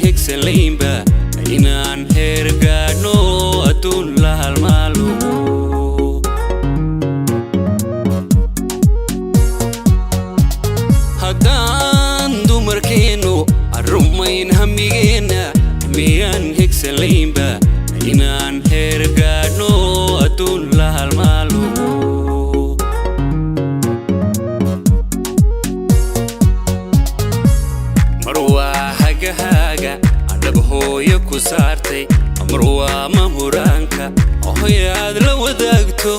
Higsalaynba inaan heer gaadhno, adduun la halmaalo. Haddaan dumarkeennu rumayn hamigeenna, miyaan higsalaynba inaan heer gaadhno, adduun la halmaalo? Mar waa hagahaaga adhab hooyo ku saartay, mar waa mahuraanka hooyaad la wadaagto.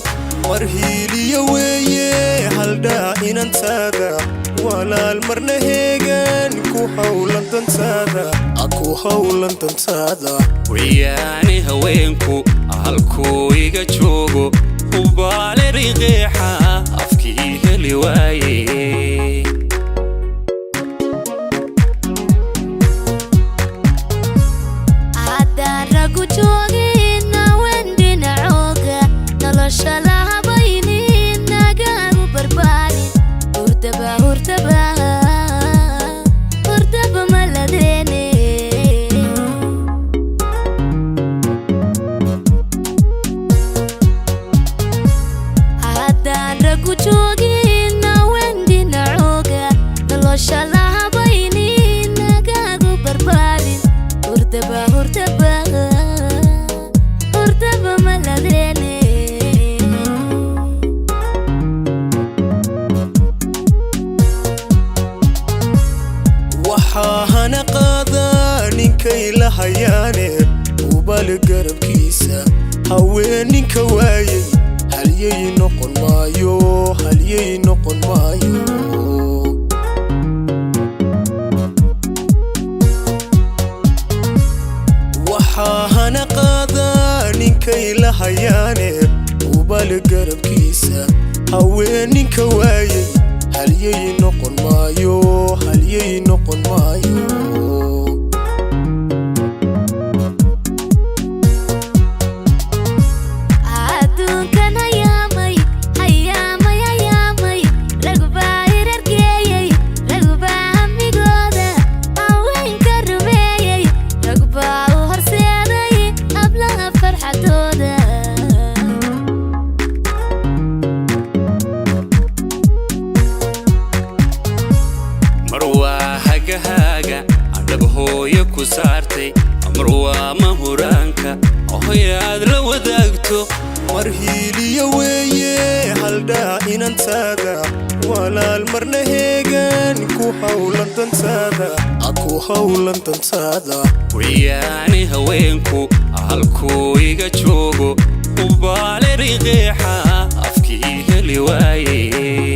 Mar hiiliya weeye haldhaa inantaada, walaal marna heegan ku howlan dantaada, ku howlan dantaada. Wiyaani haweenku halkuu iga joogo, hubaale riqeexa afkii heli waaye. Haddaan raggu joogin haween dhinacooga, nolosha la habaynin, nagaagu barbaarin, hurdaba hurdaba hurdaba maladeene. Haddaan raggu joogin haween dhinacooga, nolosha la habaynin, nagaagu barbaarin, hurdaba hurdaba hurdaba maladeene. Waxaa hana qaadaa ninkay la hayaane, ubal garabkiisa haweeninka waayey, halyay noqon maayo, halyay noqon maayo. Waxaa hana qaadaa ninkay la hayaane, ubal garabkiisa haweeninka waayey, halyay noqon maayo, halyay noqon maayo. Adduunkan hayaamay, hayaamay, hayaamay, ragbaa irargeeyey, ragbaa hamigooda haweenka rumeeyey, ragbaa u horseeday hablaha farxadooda. Mar waa hagahaaga adhab hooyo ku saartay, mar waa mahuraanka hooyaad la wadaagto. Mar hiiliya weeye haldhaa inantaada, walaal marna heegan ku howlan dantaada, ku howlan dantaada. Wiyaani haweenku halkuu iga joogo, hubaale riqeexa afkii heli waaye.